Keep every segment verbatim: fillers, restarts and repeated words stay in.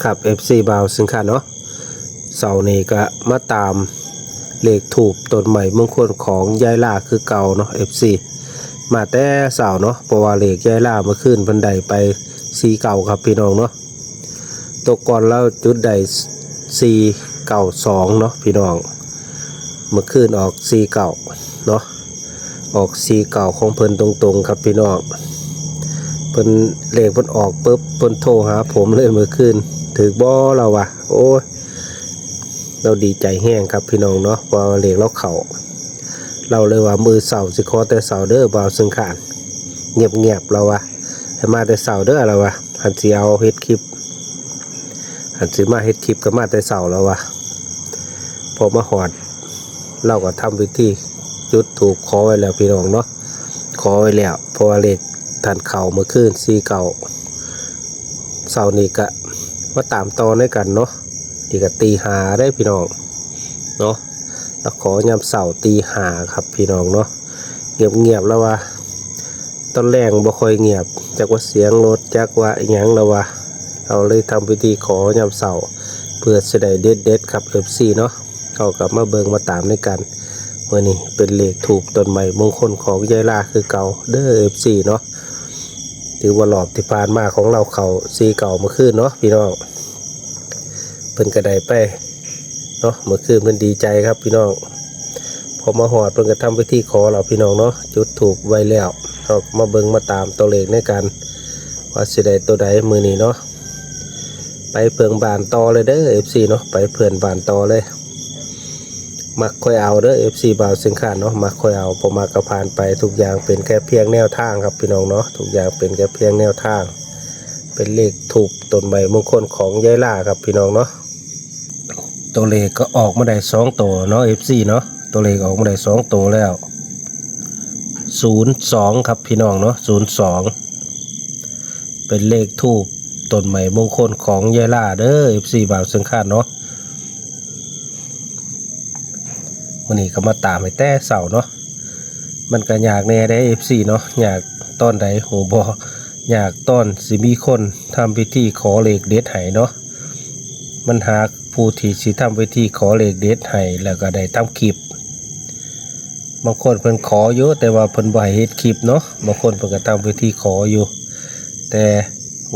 ครับ เอฟซี บ่าวเชียงคานเนาะ เช้านี้ก็มาตามเลขธูปต้นไม้มงคลของยายลาคือเก่าเนาะ เอฟซี มาแต่เช้าเนาะ เพราะว่าเลขยายลาเมื่อคืนเพิ่นได้ไปสี่เก้าครับพี่น้องเนาะ ตัวก่อนเราจุดได้สี่เก้าสองเนาะพี่น้อง เมื่อคืนออกสี่เก้าเนาะ ออกสี่เก้าของเพิ่นตรงๆครับพี่น้อง เพิ่นเลขเพิ่นออกปุ๊บเพิ่นโทรหาผมเลยเมื่อคืน ถืกบ่ เราวะ โอ้ย เราดีใจแฮงครับพี่น้องเนาะ เพราะว่าเลขเราเข้า เราเลยว่ามื้อเช้าสิขอแต่เช้าเด้อ บ่าวเชียงคาน เงียบๆ เราวะ ให้มาแต่เช้าเด้อ เราวะ คันสิเอาเฮ็ดคลิป คันสิมาเฮ็ดคลิปก็มาแต่เช้า เราวะ พอมาฮอด เราก็ทำพิธีจุดธูปขอไว้แล้วพี่น้องเนาะ ขอไว้แล้ว เพราะว่าเลขท่านเข้าเมื่อคืนสี่เก้า เช้านี้ก็มาตามต่อในกันเนาะ นี่ก็ตีห้าได้พี่น้องเนาะ แล้วขอยามเช้าตีห้าครับพี่น้องเนาะ เงียบๆ แล้ววะ ตอนแลงบ่ค่อยเงียบ จักว่าเสียงรถ จักว่าอิหยังแล้ววะ เราเลยทำพิธีขอยามเช้า เพื่อสิได้เด็ดๆ ครับ เอฟซี เนาะ เราก็มาเบิ่งมาตามในกัน มื้อนี้เป็นเลขธูปต้นไม้มงคลของยายลาคือเก่าเด้อ เอฟซี เนาะ ถือว่ารอบที่ผ่านมาของเราเข้าสี่เก้าเมื่อคืนเนาะพี่น้อง เพิ่นก็ได้ไปเนาะ เมื่อคืนเพิ่นดีใจครับพี่น้อง พอมาฮอดเพิ่นก็ทำพิธีขอแล้วพี่น้องเนาะ จุดธูปไว้แล้ว เราก็มาเบิ่งมาตามตัวเลขในกัน ว่าสิได้ตัวใดมื้อนี้เนาะ ไปเพื่อนบ้านต่อเลยเด้อ เอฟซี เนาะ ไปเพื่อนบ้านต่อเลย มักค่อยเอาเด้อ เอฟซี บ่าวเชียงคานเนาะ มักค่อยเอา บ่มักก็ผ่านไป ทุกอย่างเป็นแค่เพียงแนวทางครับพี่น้องเนาะ ทุกอย่างเป็นแค่เพียงแนวทาง เป็นเลขธูปต้นไม้มงคลของยายลาครับพี่น้องเนาะ ตัวเลขก็ออกมาได้สองตัวเนาะ เอฟซี เนาะ ตัวเลขออกมาได้สองตัวแล้ว ศูนย์สอง ครับพี่น้องเนาะ ศูนย์สอง เป็นเลขธูปต้นไม้มงคลของยายลาเด้อ เอฟซี บ่าวเชียงคานเนาะ มื้อนี้ก็มาตามให้แต่เช้าเนาะ มันก็ยากแน่เด้ เอฟซี เนาะ ยากตอนใดฮู้บ่ ยากตอนสิมีคนทำพิธีขอเลขเด็ดให้เนาะ มันหาผู้ที่สิทำพิธีขอเลขเด็ดให้ แล้วก็ได้ทำคลิป บางคนเพิ่นขออยู่ แต่ว่าเพิ่นบ่ให้เฮ็ดคลิปเนาะ บางคนเพิ่นก็ทำพิธีขออยู่ แต่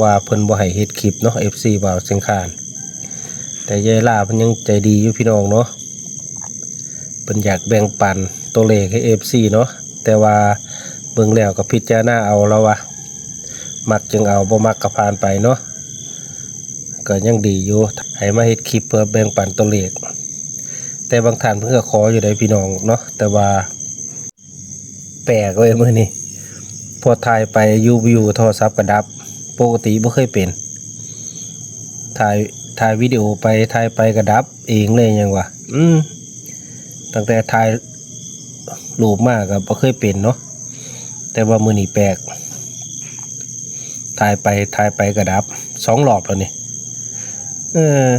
ว่าเพิ่นบ่ให้เฮ็ดคลิปเนาะ เอฟซี บ่าวเชียงคาน แต่ยายลาเพิ่นยังใจดีอยู่พี่น้องเนาะ เพิ่นอยากแบ่งปันตัวเลขให้ เอฟซี เนาะ แต่ว่าเบิ่งแล้วก็พิจารณาเอาแล้ววะ มักจึงเอา บ่มักก็ผ่านไปเนาะ ก็ยังดีอยู่ ให้มาเฮ็ดคลิปเพื่อแบ่งปันตัวเลข แต่บางท่านเพิ่นก็ขออยู่ได้พี่น้องเนาะ แต่ว่าแปลกเว้ยมื้อนี้ พอถ่ายไปอยู่ๆ โทรศัพท์ก็ดับ ปกติบ่เคยเป็น ถ่าย ถ่ายวิดีโอไป ถ่ายไปก็ดับเองเลยหยังวะ อืม ตั้งแต่ถ่ายรูปมาก็บ่เคยเป็นเนาะ แต่ว่ามื้อนี้แปลก ถ่ายไป ถ่ายไปก็ดับ สองรอบแล้วนี่ เออ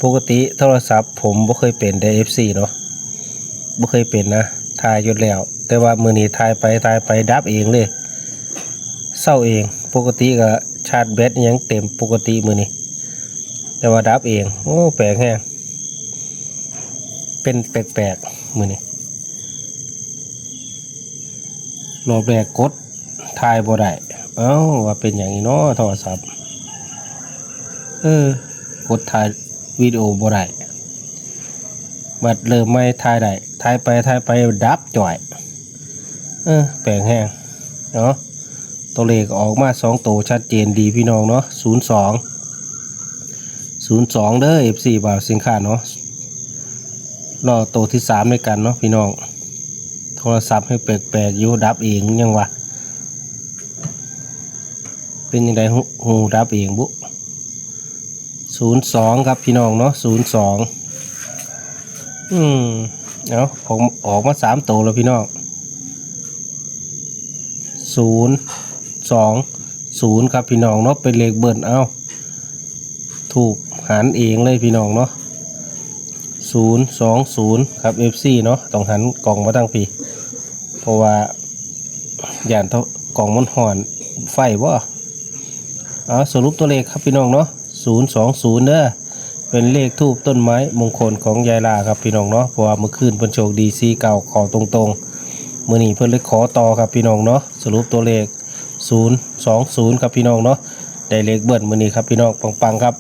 ปกติโทรศัพท์ผมบ่เคยเป็นเด้ เอฟซี เนาะ บ่เคยเป็นนะ ถ่ายอยู่แล้ว แต่ว่ามื้อนี้ถ่ายไป ถ่ายไป ดับเองเลย เซาเอง ปกติก็ชาร์จแบตอิหยังเต็มปกติมื้อนี้ แต่ว่าดับเอง โอ้ แปลกแฮง เป็นแปลกๆ มื้อนี้ รอบแรกกดถ่ายบ่ได้ เอ้า ว่าเป็นหยังอีกเนาะ โทรศัพท์ เออ กดถ่ายวิดีโอบ่ได้ บัดเริ่มใหม่ถ่ายได้ ถ่ายไป ถ่ายไป ดับจ่อย เออ แปลกแฮง เนาะ ตัวเลขออกมาสองตัวชัดเจนดีพี่น้องเนาะ ศูนย์สอง ศูนย์สอง เด้อ เอฟซี บ่าวเชียงคานเนาะ รอตัวที่สามด้วยกันเนาะพี่น้อง โทรศัพท์ให้แปลกๆ อยู่ ดับเองยังวะ เป็นยังไง หู หูดับเองบุ ศูนย์สอง ครับพี่น้องเนาะ ศูนย์สอง อืม เอา ออก ออกมาสามตัวแล้วพี่น้อง ศูนย์สองศูนย์ ครับพี่น้องเนาะ เป็นเลขเบิ้ล เอา ถูกหันเองเลยพี่น้องเนาะ ศูนย์สอง ศูนย์ ครับ เอฟซี เนาะ ต้องหันกล้องมาทางพี้ เพราะว่าย่านเท่า กล้องมันฮ้อน ไฟบ่ เอาสรุปตัวเลขครับพี่น้องเนาะ ศูนย์สองศูนย์ เด้อ เป็นเลขธูปต้นไม้มงคลของยายลาครับพี่น้องเนาะ เพราะว่าเมื่อคืนเพิ่นโชคดี สี่เก้า เข้าตรงๆ มื้อนี้เพิ่นเลยขอต่อครับพี่น้องเนาะ สรุปตัวเลข ศูนย์สองศูนย์ ครับพี่น้องเนาะ ได้เลขเบิ้ลมื้อนี้ครับพี่น้อง ปังๆ ครับ